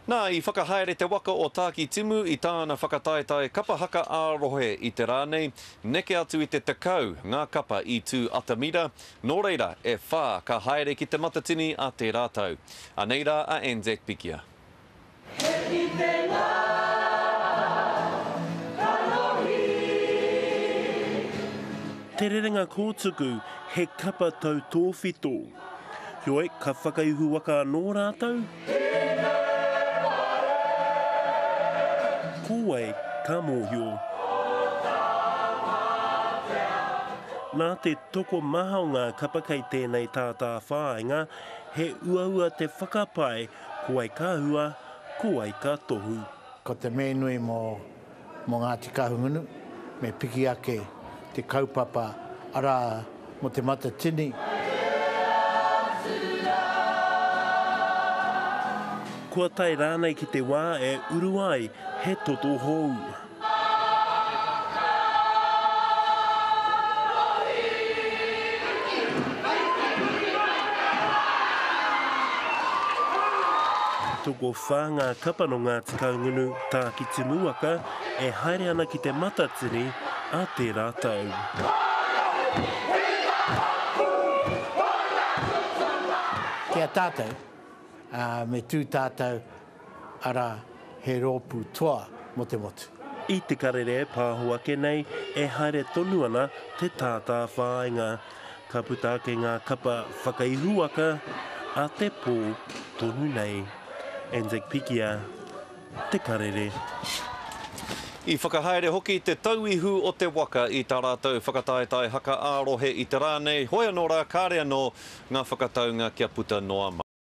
Nā, i whakahaere te waka o Tākitimu i tāna whakataetae kapa haka ā-rohe i te rā nei, neke atu i te 10 ngā kapa i tū atamira, nō reira, e whā ka haere ki Te Matatini a tērā tau. Anei rā a Anzac Pikia. He kitenga kanohi. Te rerenga kōtuku, he kapa tautōwhito. Heoi, ka whakaihu waka anō rātou? Ko wai ka mōhio? Nā te tokomaha o ngā kapa kei tēnei tātāwhāinga, he uaua te whakapae ko wai ka hua, ko wai ka tohu. Ko te mea nui mō mō Ngāti Kahungunu, me piki ake te kaupapa, arā, mō Te Matatini. Kua tae rānei ki te wā e uru ai he toto hou? Tokowhā ngā kapa nō Ngāti Kahungunu, Tākitimu waka, e haere ana ki Te Matatini ā tērā tau. Ki a tātou, me tū tātou, arā, he rōpū toa mō te motu. I te karere e pāho ake nei, e haere tonu ana te tātāwhāinga. Ka puta ake ngā kapa whakaihuwaka a te pō tonu nei. Anzac Pikia, Te Karere. I whakahaere hoki te tauihu o te waka i tā rātou whakataetae haka ā-rohe i te rā nei, hoi anō rā kāre anō ngā whakataunga kia puta noa mai.